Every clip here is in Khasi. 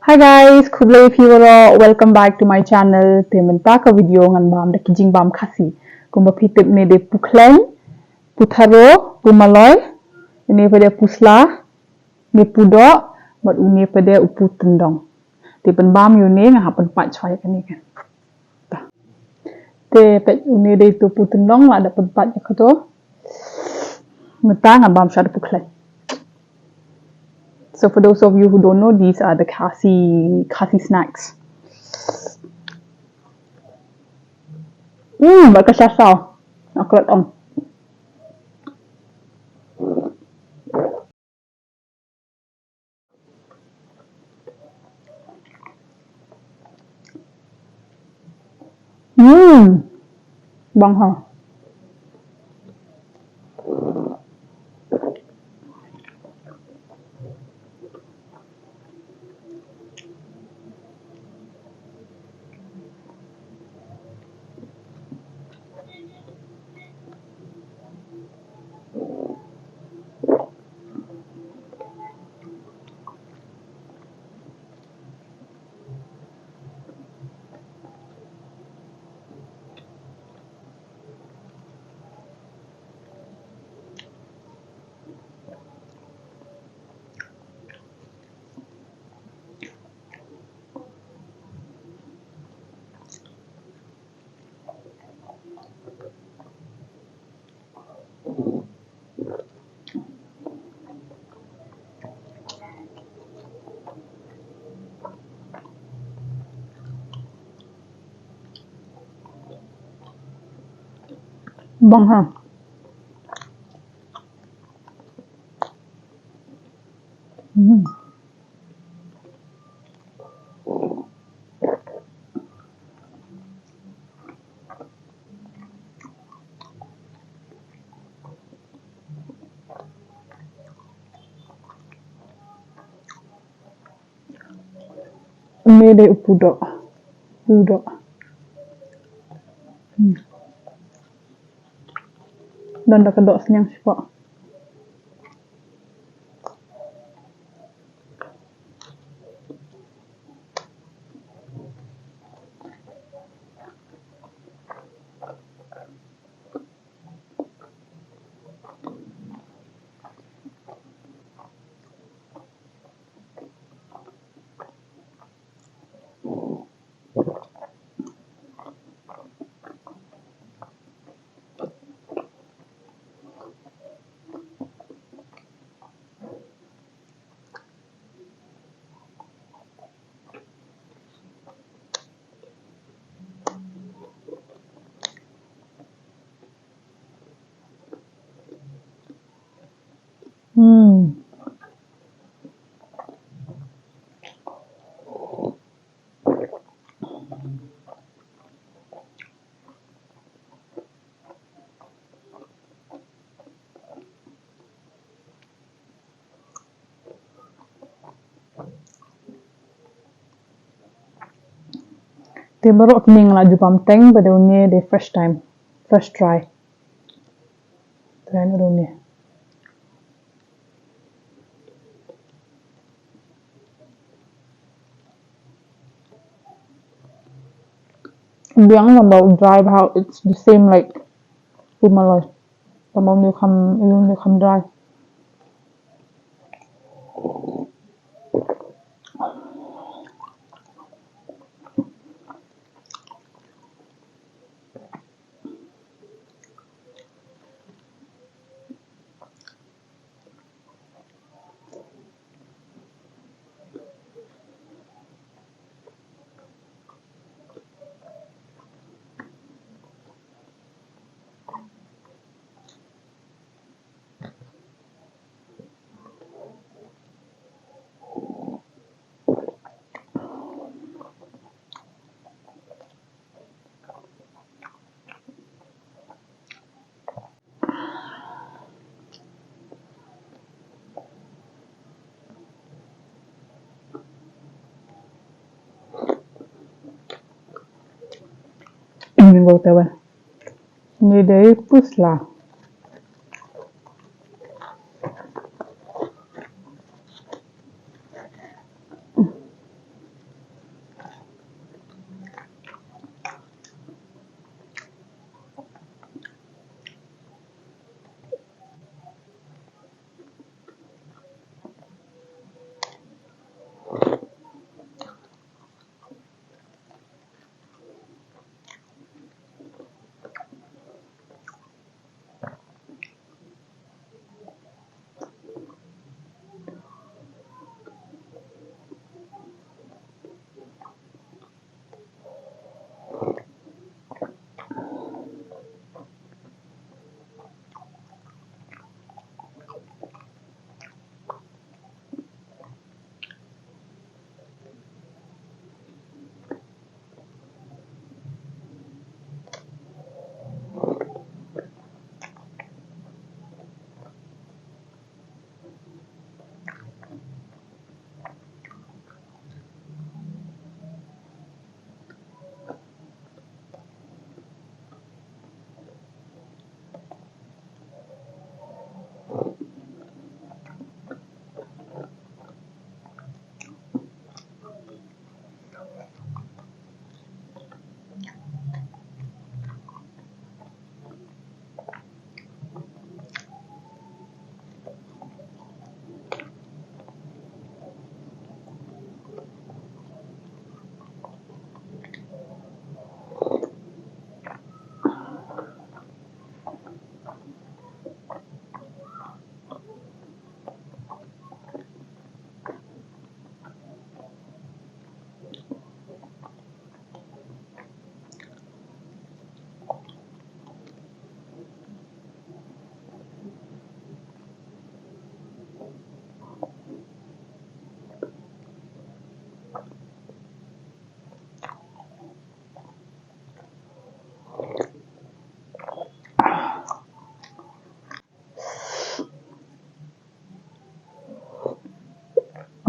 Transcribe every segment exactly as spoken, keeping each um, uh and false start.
Hi guys, khublei phi waroh, welcome back to my channel. Te mynta ka video ngan bam da ki jingbam Khasi. Kumba phi tip ne dei pu khlaiñ, pu tharo, pu maloi, ne pat dei pu sla, ne pu doh, bad une pat dei u pu tyndong. Te pynbam ïa une nga hap pynpait chwa ïa kane kan. Te peit une dei tu pu tyndong la da pynpait ïa kato. Mynta ngan bam sha da pu khlaiñ. So for those of you who don't know, these are the Khasi Khasi snacks. Mm, ba ka sha saw. Akrot ong. Hmm. Bang ha. Bang ha. Hmm. Une dei u pu doh. Pu doh. Hmm. Don da ka doh sniang shapoh. Hmm. Te baroh kine nga la ju bam teng, bad une dei first time, first try. Try na une. Biang lem ba u dry bha, it's the same like pu maloi. Lem ba une kham, une kham dry. Ini bau tawar. Ini dei pu sla.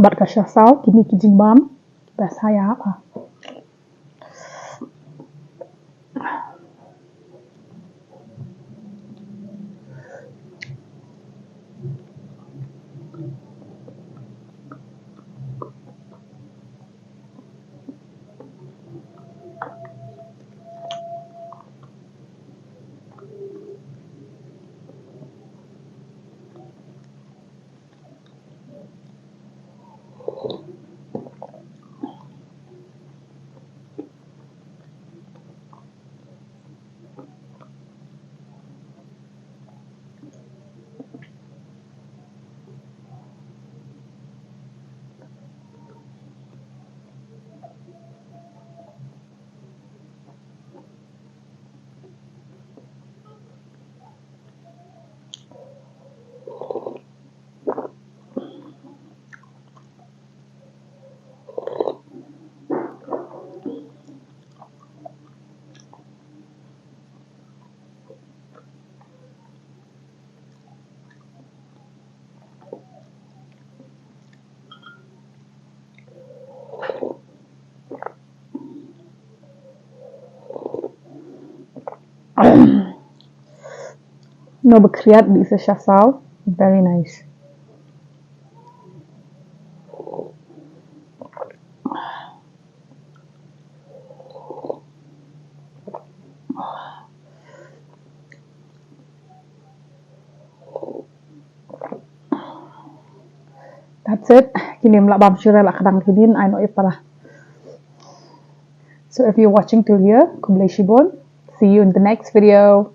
bad ka shasaw, kine ki jingbam kiba sa ïahap ha. No, ba khriat di sa shasaw. Very nice. That's it. Kine ym lah bam shuh re, la kdang kine, ai noh ïa para. So if you're watching till here, khublei shibun. See you in the next video.